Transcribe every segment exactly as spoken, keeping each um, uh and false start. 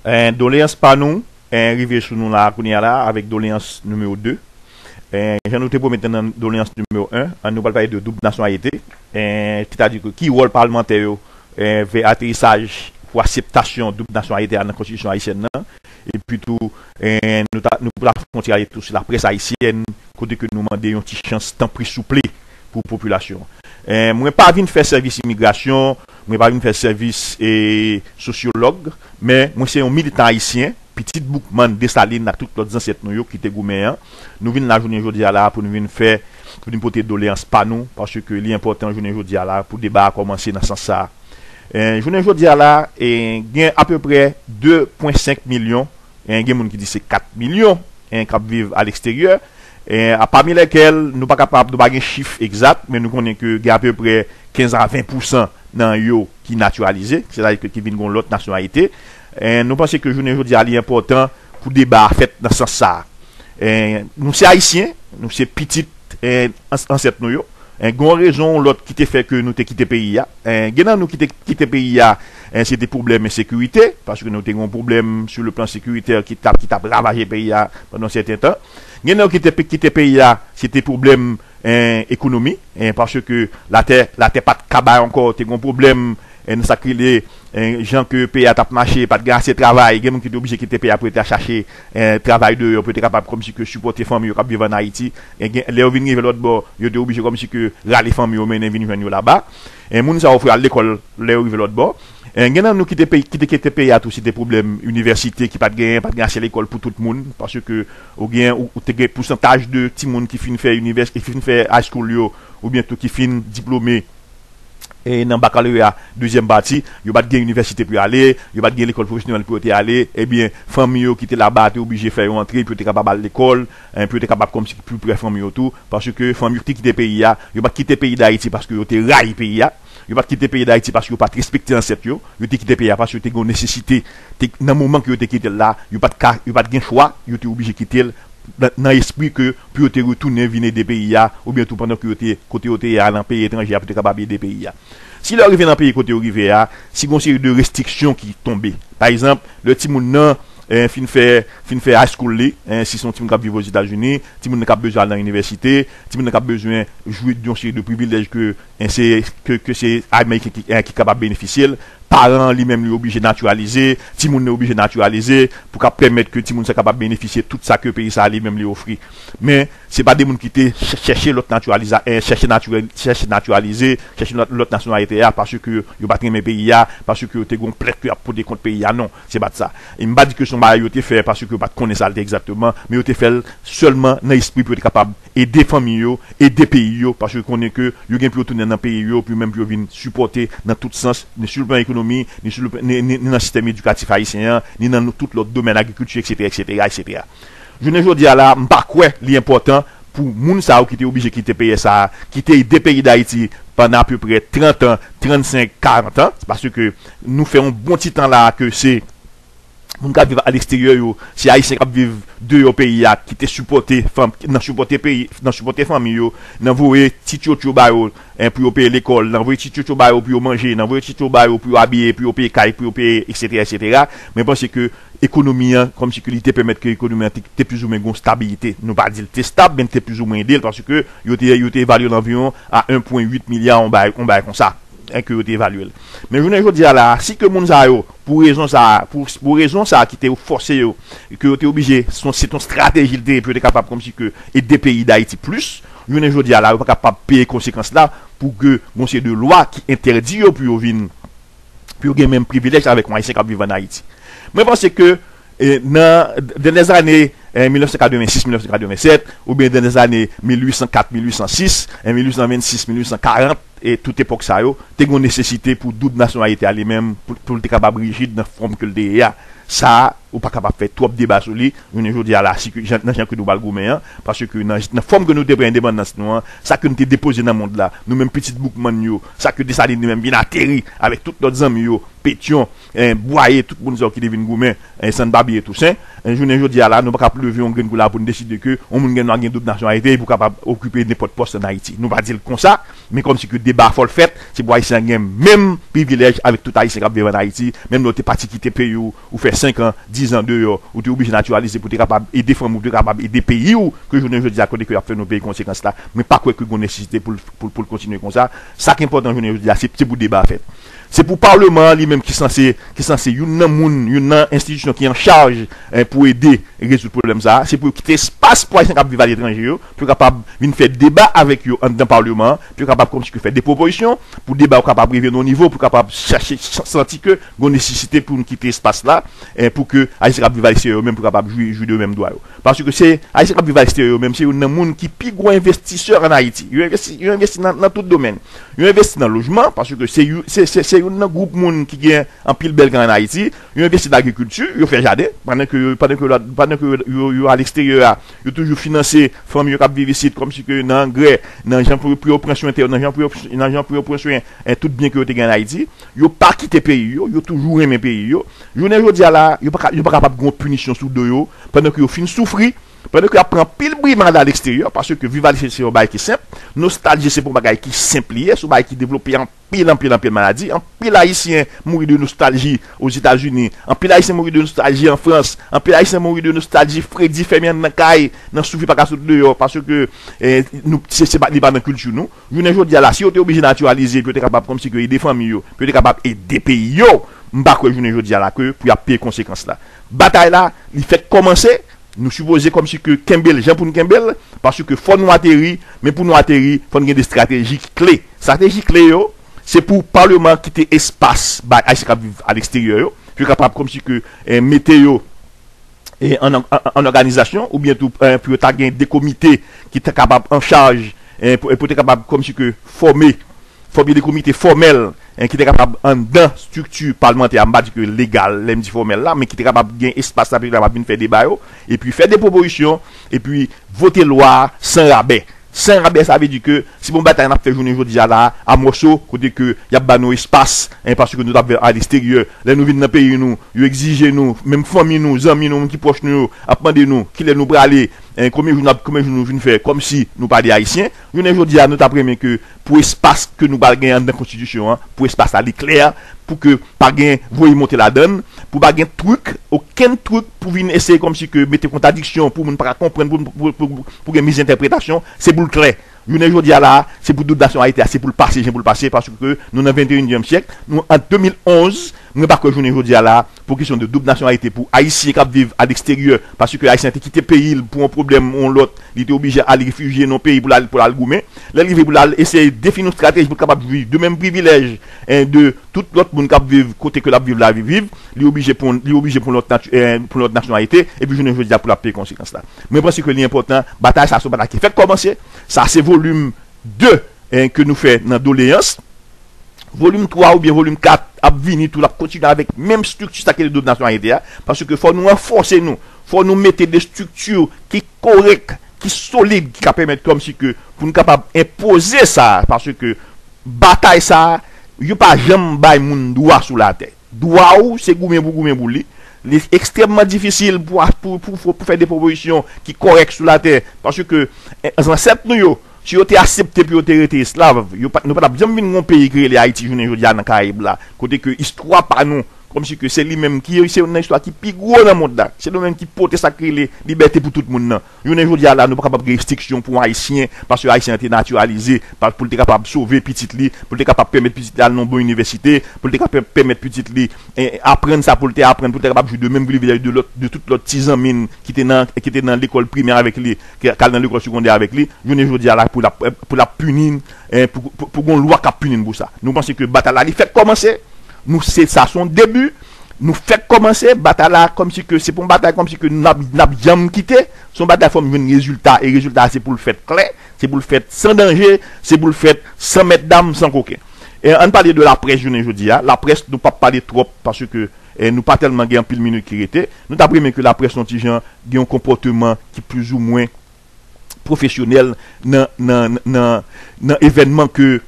Eh, doleyans pa nou, eh, rive sou nou la kounye a la avèk doleyans nimewo de. Eh, jan nou te pwomèt nan doleyans nimewo en, eh, nou pral pale de doub nasyonalite. Eh, sètadi ke ki wòl palmantè yo, eh, vè aterisaj pou akseptasyon doub nasyonalite a nan konstitisyon ayisyèn nan. Epi tou, eh, nou ta, nou pral fè yon ti rale tou sou laprès ayisyèn, kote ke nou mande yon ti chans, tanpri, souple, pou popilasyon. Eh, mwen pa vin fè sèvis imigrasyon, mwen pa vin fè sèvis, eh, sosyològ, men mwen se yon militan ayisyen, pitit Boukman, Desalin ak tout lòt zansèt nou yo ki te goumen an. Nou vin la jounen jodi a la pou nou vin fè, pou nou pote doleyans pa nou, paske li enpòtan jounen jodi a la pou deba a kòmanse nan sans sa a. Eh, jounen jodi a la, eh, gen apeprè de pwen senk milyon, eh, gen moun ki di se kat milyon, eh, k ap viv aleksteryè. Eh, a pami lèkèl, nou pa kapab, nou pa gen chif egzak, men nou konnen ke gen apeprè kenz a ven pousan nan yo ki natiralize, sètadi ke ki vin gon lòt nasyonalite. Eh, nou panse ke jounen jodi a li enpòtan pou deba a fèt nan sans sa a. Eh, nou se ayisyen, nou se pitit, eh, ans-, ansèt nou yo. Eh, gen yon rezon ou lòt ki te fè ke nou te kite peyi a. Eh, gen nan nou ki te kite peyi a, eh, se te pwoblèm ensekirite, paske nou te gen yon pwoblèm sou le plan sekiritè ki t ap, ki t ap ravaje peyi a pandan yon sèten tan. Gen nan yo ki te pe-, kite peyi a, se te pwoblèm, eh, ekonomi, eh, paske latè, latè pa t ka bay ankò, te gen yon pwoblèm, eh, nan sa k rele, eh, jan ke peyi a t ap mache, pa t gen ase travay, gen moun ki te oblije kite peyi a pou yo te al chache, eh, travay deyò, pou yo te kapab kòmsi ke sipòte fanmi yo k ap viv ann Ayiti. Eh, gen, lè yo vin rive lòt bò, yo te oblije kòmsi ke rale fanmi yo, mennen vin jwenn yo laba. Eh, moun sa yo fè al lekòl lè yo rive lòt bò. Eh, gen nan nou ki te pey-, ki te kite peyi a tou, se te pwoblèm inivèsite ki pa t genyen, pa t gen ase lekòl pou tout moun, paske ou gen, ou, ou te gen pousantaj de timoun ki fin fè inivès-, ki fin fè high school yo, oubyen tou ki fin diplome, e nan bakaloreya dezyèm pati, yo pa t gen inivèsite pou y ale, yo pa t gen lekòl pwofesyonèl pou yo te ale, ebyen, fanmi yo ki te laba a te oblije fè yo antre pou yo te kapab al lekòl, eh, pou yo te kapab kòmsi pli pre fanmi yo tou, paske fanmi yo ki te kite peyi a, yo pa t kite peyi Dayiti paske yo te rayi peyi a, yo pa t kite peyi Dayiti paske yo pa t respekte ansèt yo, yo te kite peyi a paske yo te gen yon nesesite, te, nan moman ke yo te kite l la, yo pa t ka, yo pa t gen chwa, yo te oblije kite l nan, nan espri ke pou yo te retounen vin ede peyi a, oubyen tou pandan ke yo te, kote yo te ye a nan peyi etranje a, pou te kapab ede peyi a. Si lè yo rive nan peyi kote yo rive a, si gen yon seri de restriksyon ki tonbe. Pa egzanp, lè timoun nan, eh, fin fè, fin fè high school li, eh, si se yon timoun k ap viv Ozetazini, timoun nan k ap bezwen al nan inivèsite, timoun nan k ap bezwen jwi de yon seri de privilèj ke, eh, se, ke, ke se Ameriken ki, eh, ki kapab benefisye l, paran an li menm li oblije natiralize, timoun nan oblije natiralize, pou k ap pèmèt ke timoun sa kapab benefisye tout sa ke peyi sa li menm li ofri. Men, se pa de moun ki te ch-, chèche lòt natiraliza-, eh, chèche natirè-, chèche natiralize, chèche lòt, lòt nasyonalite a, paske yo pa t renmen peyi a, paske yo te gen yon plent ke y ap pote kont peyi a, non, se pa t sa. E m pa di ke se yon bagay yo te fè paske yo pa t konnen sa l te egzakteman, men yo te fè l sèlman nan espri pou yo te kapab ede fanmi yo, ede peyi yo, paske yo konnen ke yo gen pou yo tounen nan peyi yo, pou yo menm pou yo vin sipòte nan tout sans, ni sou le plan ekonomi, ni sou le plan, ni, ni, ni nan sistèm edikatif ayisyen an, ni nan tout lòt domèn, agrikilti, etsetera, etsetera, etsetera. Jounen jodi a la, m pa kwè li enpòtan pou moun sa yo ki te oblije kite peyi sa a, ki te ede peyi Dayiti pandan apeprè trant an, trannsenk, karant an, paske nou fè yon bon ti tan la ke se moun k ap viv aleksteryè yo, se Ayisyen k ap viv deyò peyi a, ki te sipòte fanm, nan sipòte peyi, nan sipòte fanmi yo, nan voye ti tchotcho ba yo, en, pou yo peye lekòl, nan voye ti tchotcho ba yo pou yo manje, nan voye ti tchotcho ba yo pou yo abiye, pou yo peye kay, pou yo peye, etsetera, etsetera. Mwen panse ke ekonomi an, kòmsi ke li te pèmèt ke ekonomi an te, te plizoumwen gen yon stabilite. Nou pa di l te stab, men l te plizoumwen ede l, paske yo te, yo te evalye l anviwon a en pwen uit milya, yon bagay, yon bagay konsa, en, ke yo te evalye l. Men jounen jodi a la, si ke moun sa yo, pou rezon sa, pou, pou rezon sa ki te fòse yo, ke yo te oblije, se yon, se yon estrateji l te ye pou yo te kapab kòmsi ke ede peyi Dayiti plis, jounen jodi a la, yo pa kapab peye konsekans la pou ke gon seri de lwa ki entèdi yo pou yo vin, pou yo gen menm privilèj avèk yon Ayisyen k ap viv ann Ayiti. Mwen panse ke, eh, nan, dans les années, eh, mil nèf san katrevensis, mil nèf san katrevennsèt, oubyen dans les années mil uit san kat, mil uit san sis, eh, mil uit san vennsis, mil uit san karant, e tout epòk sa yo, te gen yon nesesite pou doub nasyonalite a li menm, pou, pou l te kapab rijid nan fòm ke l te ye a. Sa a, ou pa kapab fè twòp deba sou li, jounen jodi a la, si ke, jan, nan jan ke nou pral goumen an, paske nan, nan fòm ke nou te pran endepandans nou an, sa ke nou te depoze nan mond la, nou menm pitit Boukman yo, sa ke Desalin li menm vin ateri avèk tout lòt zanmi yo, Petyon, en, Bwaye, tout moun sa yo ki te vin goumen, en, san n pa bliye Tousen, en, jounen jodi a la, nou pa kab leve yon grenn kou la pou n deside ke yon moun gen dwa gen doub nasyonalite pou kapab okipe nenpòt pòs ann Ayiti. Nou pa di l konsa, men kòmsi ke deba fò l fèt, se pou Ayisyen an gen menm privilèj avèk tout Ayisyen k ap viv ann Ayiti, menm lè w te pati kite peyi w, ou fè senk an, diz an deyò, ou te oblije natiralize pou te kapab ede fanmi w, pou te kapab ede peyi w, ke jounen jodi a kote ke y ap fè nou peye konsekans la. Mwen pa kwè ke gen nesesite pou l, pou, pou l kontinye konsa. Sa k enpòtan jounen jodi a, se, se pou deba fèt. Se pou palman an li menm ki sanse, ki sanse youn nan moun, youn nan enstitisyon ki an chaj, eh, pou ede rezoud pwoblèm sa a. Se pou yo kite espas pou Ayisyen k ap viv aletranje yo, pou yo kapab vin fè deba avèk yo anndan palman an, pou yo kapab kòmsi ke fè de pwopozisyon, pou deba yo kapab rive nan yon nivo, pou yo kapab chache, sa-, santi ke gen nesesite pou nou kite espas la, eh, pou ke Ayisyen k ap viv aeksteryè yo menm pou kapab jwi, jwi de menm dwa yo. Paske se Ayisyen k ap viv aeksteryè yo menm, se youn nan moun ki pi gwo envestisè ann Ayiti. Yo envesti, yo envesti nan, nan tout domèn. Yo envesti nan lojman, paske se, yo- se, se, se youn nan gwoup moun ki gen anpil bèl kay ann Ayiti. Yo envesti nan agrikilti, yo fè jaden, pandan ke yo, pandan ke yo, pandan ke yo, yo, yo aleksteryè a, yo toujou finanse fanmi yo k ap viv isit, kòmsi ke nan angrè, nan jan pou, pou yo pran swen tè yo, nan jan pou yo, nan jan pou yo pran swen, eh, tout byen ke yo te gen ann Ayiti. Yo pa kite peyi yo, yo toujou renmen peyi yo. Jounen jodi a la, yo pa ka, yo pa kapab gen yon pinisyon sou do yo, pandan ke yo fin soufri, pandan ke y ap pran anpil brimad aleksteryè, paske viv aleksteryè se yon bagay ki senp, nostalji se pa yon bagay ki senp li ye, se yon bagay ki devlope anpil, anpil, anpil maladi, anpil Ayisyen mouri de nostalji Ozetazini, anpil Ayisyen mouri de nostalji an Frans, anpil Ayisyen mouri de nostalji fredi fèmen anndan kay, nan soufri pa ka sot deyò, paske, eh, nou, se, se pa, li pa nan kilti nou. Jounen jodi a la, si yo te oblije natiralize, pou yo te kapab kòmsi ke ede fanmi yo, pou yo te kapab ede peyi yo, m pa kwè jounen jodi a la ke pou y ap peye konsekans la. Batay la, li fèk kòmanse, nou sipoze kòmsi ke kenbe l jan pou n kenbe l, paske fò nou ateri, men pou nou ateri, fò n gen de estrateji ki kle. Estrateji kle yo, se pou palman kite espas bay Ayisyen k ap viv aleksteryè yo, pou yo kapab kòmsi ke, eh, mete yo e, an, an, an òganizasyon, oubyen tou, e, pou yo ta gen de komite ki ta kapab an chaj, e, pou, e pou te kapab kòmsi ke fòme, fòme de komite fòmèl, e, ki te kapab anndan estrikti palmantè a, m pa di ke legal, lè m di fòmèl la, men ki te kapab gen espas la pou yo kapab vin fè deba yo, epi fè de pwopozisyon, epi vote lwa a san rabè. San rabè, sa vle di ke se pa yon batay n ap fè jounen jodi a la a, a mòso, kote ke y ap ba nou espas, en, paske nou t ap viv aleksteryè. Lè nou vin nan peyi nou, yo egzije nou, menm fanmi nou, zanmi nou, moun ki pwòch nou yo, ap mande nou kilè nou prale, en, konbyen jou n ap, konbyen jou nou vin fè, kòmsi nou pa de Ayisyen. Jounen jodi a, nou t ap renmen ke pou espas ke nou pral gen anndan konstitisyon an, pou espas la li klè, pou ke pa gen voye monte ladann, pou pa gen trik, okenn trik pou vin eseye kòmsi ke mete kontradiksyon, pou moun pa ka konprann, pou, pou, pou, pou gen mizentèpretasyon, se pou l klè. Jounen jodi a la, se pou doub nasyonalite a, se pou l pase jan pou l pase, paske nou nan venteyinyèm syèk, nou an de mil onz, mwen pa kwè jounen jodi a la, pou kesyon de doub nasyonalite pou Ayisyen k ap viv aleksteryè, paske Ayisyen an te kite peyi l pou yon pwoblèm ou yon lòt, li te oblije al refijye nan yon peyi pou l al, pou l al goumen. Lè l rive pou l al eseye defini yon estrateji pou l kapab jwi de menm privilèj, en, de tout lòt moun k ap viv kote ke l ap viv la, viv, viv, li oblije pran, li oblije pran lòt nati-, eh, pran lòt nasyonalite, epi jounen jodi a pou l ap peye konsekans la. Mwen panse ke li enpòtan, batay sa se yon batay ki fèk kòmanse, sa se volim de, eh, ke nou fè nan doleyans. Volim twa oubyen volim kat ap vini tou, l ap kontinye avèk menm estrikti sa ki rele doub nasyonalite a, paske fò nou ranfòse nou, fò nou mete de estrikti ki kòrèk, ki solid, ki ka pèmèt kòmsi ke pou nou kapab enpoze sa, paske batay sa, yo pa janm bay moun dwa sou latè. Dwa ou, se goumen pou goumen pou li. Li ekstrèmman difisil pou, pou, pou, pou fè de pwopozisyon ki kòrèk sou latè, paske, eh, zansèt nou yo, si yo te aksepte pou yo te rete esklav, yo pa, nou pa t ap janm vin gen yon peyi ki rele Ayiti jounen jodi a nan Karayib la, kote ke istwa pa nou, kòmsi ke se li menm ki, se youn nan istwa ki pi gwo nan mond la, se nou menm ki pote sa ki rele libète pou tout moun nan. Jounen jodi a la, nou pa kapab gen restriksyon pou yon Ayisyen, paske Ayisyen an te natiralize, pa, pou l te kapab sove pitit li, pou l te kapab pèmèt pitit li al nan yon bon inivèsite, pou l te kapab pèmèt pitit li, eh, aprann sa pou l te aprann, pou l te kapab jwi de menm privilèj de lòt, de tout lòt ti zanmi n ki te nan, ki te nan lekòl primè avèk li, ki, k al nan lekòl segondè avèk li. Jounen jodi a la, pou l ap, pou l ap pini n, eh, pou, pou, pou gon lwa k ap pini n pou sa. Nou panse ke batay la, li fèk kòmanse. Nou, se, sa se yon debi. Nou fèk kòmanse batay la, kòmsi ke se pa yon batay kòmsi ke n ap, n ap janm kite. Se yon batay fò n jwenn rezilta, e rezilta a se pou l fèt klè, se pou l fèt san danje, se pou l fèt san mèt dam, san koken. E ann pale de laprès jounen jodi a. Laprès, nou p ap pale twòp paske, e, nou pa tèlman gen anpil minit ki rete. Nou t ap renmen ke laprès yon ti jan gen yon konpòteman ki plizoumwen pwofesyonèl nan, nan, nan, nan evènman ke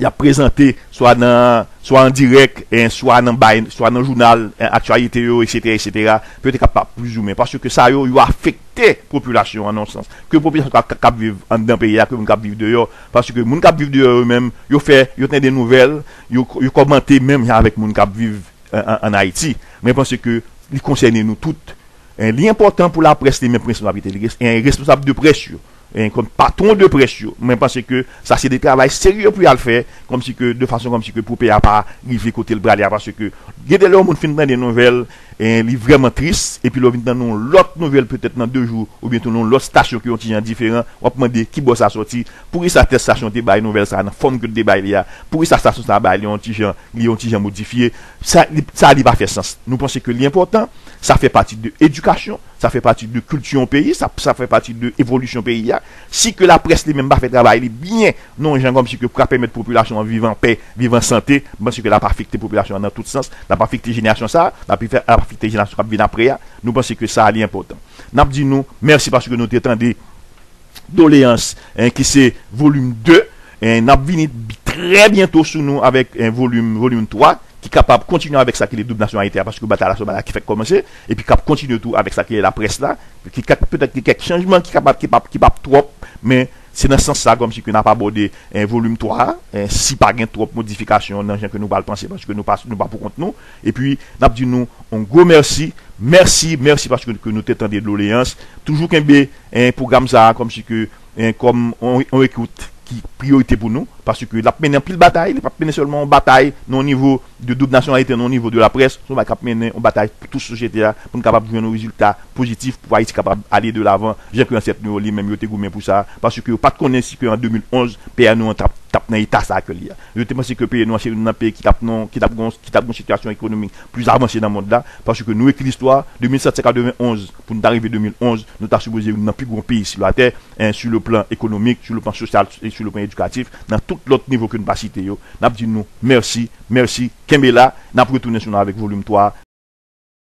y ap prezante, swa nan, swa an dirèk, en, swa nan bay, swa nan jounal, en, aktyalite yo, etsetera, etsetera, pou yo te kapab plizoumwen. Paske sa yo, yo afekte popilasyon an nan yon sans. Ke popilasyon k ap, k ap viv anndan peyi a, ke moun k ap viv deyò. Paske moun k ap viv deyò yo menm, yo fè, yo tande nouvèl, yo, yo kòmante menm jan avèk moun k ap viv an, an, an Ayiti. Mwen panse ke li konsène nou tout. En, li enpòtan pou laprès li menm responsabilite li, en, responsab de près yo, en, kòm patwon de près yo. Mwen panse ke sa se de travay serye pou y al fè, kòmsi ke, de fason kòmsi ke pou peyi a pa rive kote l prale a, paske gen de lè yon moun fin tande nouvèl, en, li vrèman tris, epi lè w vin tande yon lòt nouvèl petèt nan de jou, oubyen tou nan yon lòt estasyon ki yon ti jan diferan, w ap mande ki bò sa sòti, poukisa tèl estasyon te bay nouvèl sa a nan fòm ke l te bay li a, poukisa estasyon sa a bay li yon ti jan, li yon ti jan modifye, sa li, sa li pa fè sans. Nou panse ke li enpòtan, sa fè pati de edikasyon, sa fè pati de kilti yon peyi, sa, sa fè pati de evolisyon peyi a. Si ke laprès li menm pa fè travay li byen, nan yon jan kòmsi ke pou ka pèmèt popilasyon an viv an pè, viv an sante, m panse ke l ap afekte popilasyon an nan tout sans, l ap afekte jenerasyon sa a, l ap afekte jenerasyon k ap vin apre a. Nou panse ke sa a li enpòtan. N ap di nou mèsi paske nou te tande doleyans, en, ki se volim de, en, n ap vini bi-, trè byento sou nou avèk, en, volim, volim twa, ki kapab kontinye avèk sa ki le doub nasyonalite a, paske batay la se yon batay ki fèk kòmanse, epi k ap kontinye tou avèk sa ki le laprès la, ki ka, petèt gen kèk chanjman ki kapab, ki p ap, ki p ap twòp, men se nan sans sa kòmsi ke n ap abòde, en, volim twa a, en, si pa gen twòp modifikasyon nan jan ke nou pral panse, paske nou pa, nou pa pou kont nou, epi n ap di nou yon gwo mèsi, mèsi, mèsi paske ke nou te tande doleyans, toujou kenbe, en, pwogram sa a kòmsi ke, en, kòm yon, yon ekout ki priyorite pou nou, paske l ap mennen anpil batay, li p ap mennen sèlman yon batay nan yon nivo de doub nasyonalite, nan yon nivo de laprès, se yon bagay k ap mennen yon batay pou tout sosyete a, pou n kapab jwenn yon rezilta pozitif, pou Ayiti kapab ale de lavan, jan ke ansèt nou yo li menm yo te goumen pou sa, paske yo pa t konnen si ke an de mil onz, peyi nou an t ap, t ap nan eta sa ke li a. Yo te panse ke peyi nou an se youn nan peyi ki t ap nan, ki t ap gon, ki t ap gon sitiyasyon ekonomik plis avanse nan mond la, paske nou ekri listwa, de mil sèt san katrevenonz pou n ta rive de mil onz, nou ta sipoze youn nan pi gwo peyi sou latè, en, sou le plan ekonomik, sou le plan sosyal e sou le plan edikatif, nan tout lòt nivo ke nou pa site yo. N ap di nou mèsi, mèsi, kenbe la, n ap retounen sou nou avèk volim twa,